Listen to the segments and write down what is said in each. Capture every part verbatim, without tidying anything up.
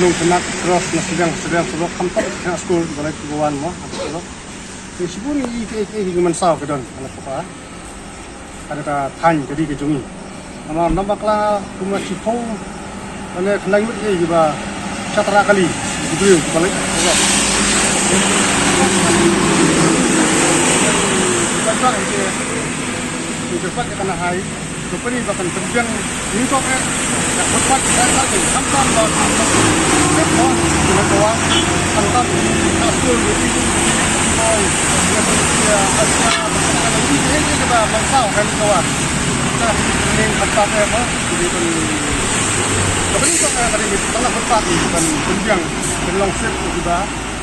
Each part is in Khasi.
Nongkynnat cross na sdang sdang surok, khamtam ha skul ba leit ba wan mo ha surok. Te shibun i i i i mynsaw ka don ha la ka pa. Ka da ka thaiñ ka dei ka jong i. Namar namba kla kumba shiphew lane khyndai ngut i ba sha tara kali ki briew kiba leit surok. Ba ka i ke i ke pat ka na hai. Company ba kan pynbiang nyngkong eh ïa footpath ïa ka dei khamtam ba khamtam ba khamtam ba khamtam ba skul ba ïa ba ïa ba ïa ba mynsaw kan ka wan. Ka ning khamtam eh ba dei ban company ba ka dei ban footpath ban pynbiang pynlong sep ba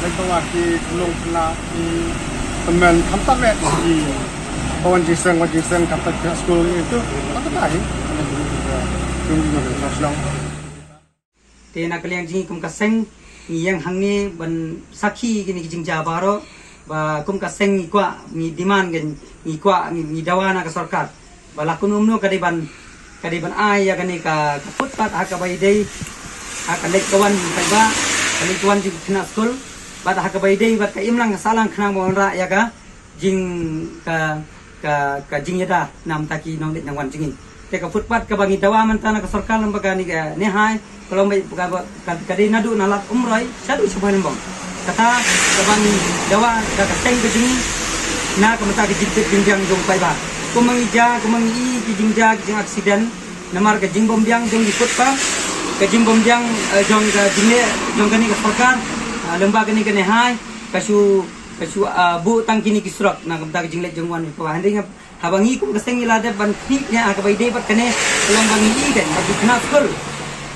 lei ka wan ki long na ki pynmen khamtam eh ki Ka wan jingïaseng, wan jingïaseng, kata ka skul itu, kata ka hi. Te na ka liang jong ngi kum ka seng, ngi ïeng hangne ban sakhi kine ki jingjia baroh, ba kum ka seng ngi kwah, ngi demand kan, ngi kwah, ngi, ngi dawa na ka sorkar. Ba la kumno kumno ka dei ban, ka dei ban ai ïa kane ka, ka footpath ha kaba ïadei, ha ka leit ka wan jong paidbah, ka leit ka wan jong ki khynnah skul, bad ha kaba ïadei, bad ka imlang ka sahlang khnang ba wanrah ïa ka, jing ka, ka, ka jingïada na bynta ki nongleit nongwan jong ngi. Te ka footpath kaba ngi dawa mynta na ka sorkar lem bad kane ka NEHAI, ka long ba, ka, ka, ka dei naduh na Lad Umroi shaduh sha Bhoirymbong. Kata kaba ngi dawa da ka seng ka jong ngi na ka bynta ka jingtip jingbiang jong paidbah. Kumba ngi jia, kumba ngi i ki jingjia ki jing accident namar ka jingbymbiang jong ki footpath, ka jingbymbiang, eh, jong ka jingleh jong kane ka sorkar, ah, lem bad kane ka NEHAI, ka shu ka shu, ah, buh tang kine ki surok na ka bynta ka jingleit jingwan jong paidbah. Hynrei nga, haba ngi kum ka seng ngi la dep ban khmih ïa ha kaba ïadei bad kane, ka long ba ngi i kan ba ki khynnah skul,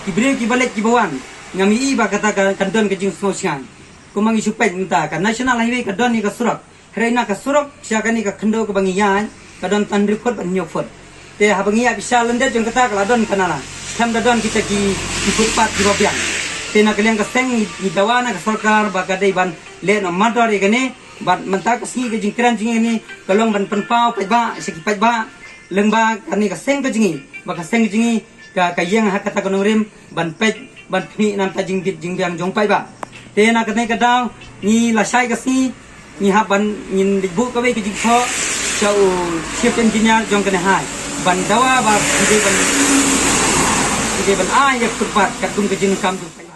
ki briew kiba leit kiba wan, ngam i ba kata ka, kan don ka jingsngewsynei. Kumba ngi shu peit mynta ka National Highway ka don ïa ka surok. Hynrei na ka surok sha kane ka khyndew kaba ngi ïaid ka don tang hynriew phut bad hynñiew phut. Te haba ngi ïa pisa lyndet jong kata ka la don ka nala. Khlem da don kita ki, ki footpath kiba biang. Te na ka liang ka seng ngi, ngi dawa na ka sorkar ba ka dei ban leh noh mardor ïa kane, bad mynta ka sngi ka jingkren jong ngi kane ka long ban pynpaw paidbah sha ki paidbah lyngba kane ka seng ka jong ngi, ba ka seng ka jong ngi ka, ka ïeng ha kata ka nongrim ban peit, ban khmih na ka bynta jingbit jingbiang jong paidbah. Te na kane ka daw ngi lashai ka sngi ngi hap ban, ngin leit buh kawei ka jingthoh sha u Chief Engineer jong ka NEHAI ban dawa ba ki dei ban, ki dei ban ai ïa ka footpath katkum ka jingkam jong paidbah.